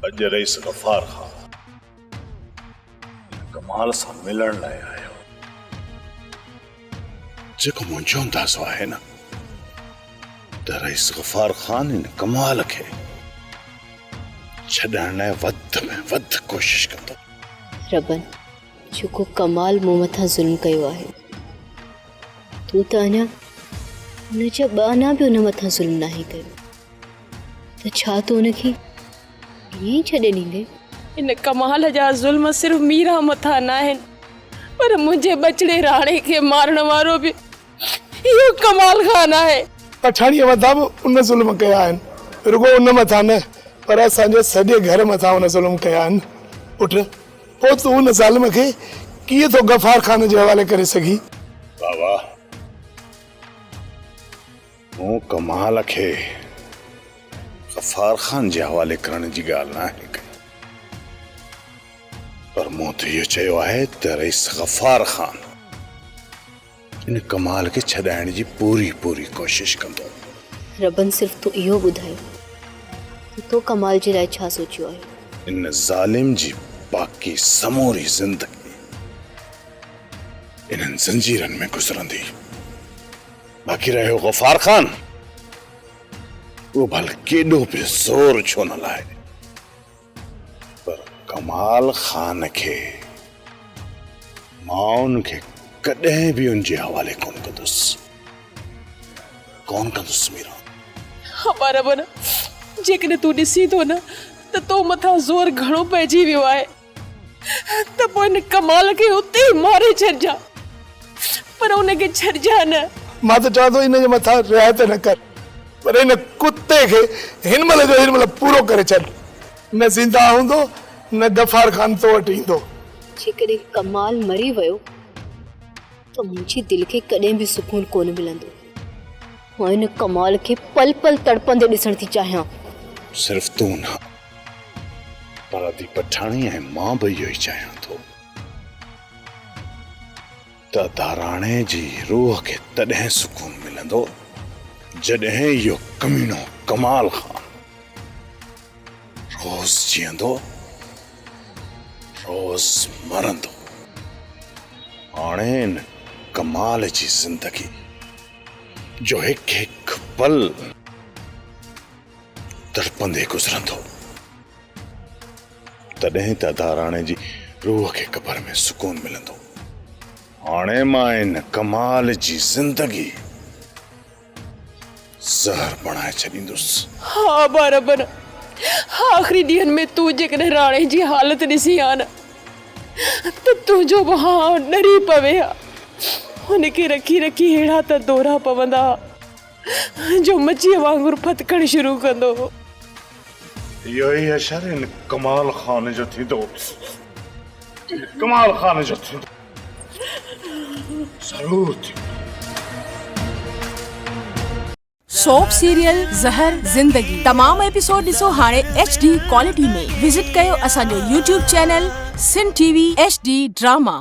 اڄ رئيس غفار خان هن ڪمال سان ملڻ لاء آيو. جيڪو منهنجو اندازو آهي نه ته رئيس غفار خان هن ڪمال کي ڇڏائڻ لاء وڌ ۾ وڌ ڪوشش ڪندو. ربن جيڪو ڪمال مون مٿان ظلم ڪيو آهي، تون ته اڃا ان جا ٻه آنا به ان مٿان ظلم ناهي ڪيو. ته ڇا تون ان کي ائين ئي ڇڏي ڏيندين؟ ان ڪمال جا ظلم صرف ميران مٿان ناهن، پر منهنجي ٻچڙي راڻي کي مارڻ وارو به اهو ڪمال خان آهي. پٺاڻيء مٿان به ان ظلم ڪيا آهن. رڳو ان مٿان نه، پر اسان جي سڄي گهر مٿان ان ظلم ڪيا آهن. پٽ، پوء تون ان ظالم کي ڪيئن ٿو غفار خان جي حوالي ڪري سگهين؟ بابا! مون ڪمال کي غفار خان جي حوالي ڪرڻ جي ڳالهه ناهي ڪئي پر مون ته اهو چيو آهي ته رئيس غفار خان ان ڪمال کي ڇڏائڻ جي پوري پوري ڪوشش ڪندو. ربن صرف تون اهو ٻڌاء ته تو ڪمال جي لاء ڇا سوچيو آهي؟ ان ظالم جي باقي سموري زندگي انهن زنجيرن ۾ گذرندي. باقي رهيو غفار خان، اهو ڀل ڪيڏو به زور ڇو نه لائي، پر ڪمال خان کي مان ان کي ڪڏهن به ان جي حوالي ڪونه ڪندس، ڪونه ڪندس ميران. ها باربر، جيڪڏهن تون ڏسين ٿو نه ته تو مٿان زور گهڻو پئجي ويو آهي. ته پوء ان ڪمال کي اتي ئي ماري ڇڏجان، پر ان کي ڇڏجان نه. مان ته چوان ٿو ان جي مٿان رعايت نه ڪر، پر ان ڪتي کي هن مهل جو هن مهل پورو ڪري ڇڏ. نه زنده هوندو نه غفار خان تو وٽ ايندو. جيڪڏهن ڪمال مري ويو ته منهنجي دل کي ڪڏهن به سڪون ڪونه ملندو. مان ان ڪمال کي پل پل تڙپندي ڏسڻ ٿي چاهيان. صرف تون نه پر ادي پٺاڻي ۽ مان به اهو ئي چاهيان ٿو ته ادا راڻي جي روح کي تڏهن سڪون ملندو جڏهن اهو ڪميڻو ڪمال خان روز جيئندو روز مرندو. هاڻي ان ڪمال جي زندگي جو هڪ هڪ پل تڙپندي گذرندو، تڏهن ته ادا راڻي جي روح کي قبر ۾ سڪون ملندو. هاڻي مان ان ڪمال جي زندگي زهر بڻائي ڇڏيندس. ها ابا ربن، آخري ڏينهن ۾ تون جيڪڏهن راڻي جي حالت ڏسين ها نه ته تنهنجو به هانء ڏري پوي ها. هن کي رکي رکي اهڙا ته دورا پوندا ها. جو مڇيء وانگر ڦٿڪڻ شروع ڪندو هو. اهو ئي حشر هن ڪمال خان جو ٿيندو. هن ڪمال خان جو ٿيندو. ضرور ٿيندو. سوپ سيريل زهر زندگي تمام ايپيسوڊ ڏسو هاڻي ايڇ ڊي ڪوالٽي ۾ وزٽ ڪيو اسان جو YouTube channel Sindh T V H D drama.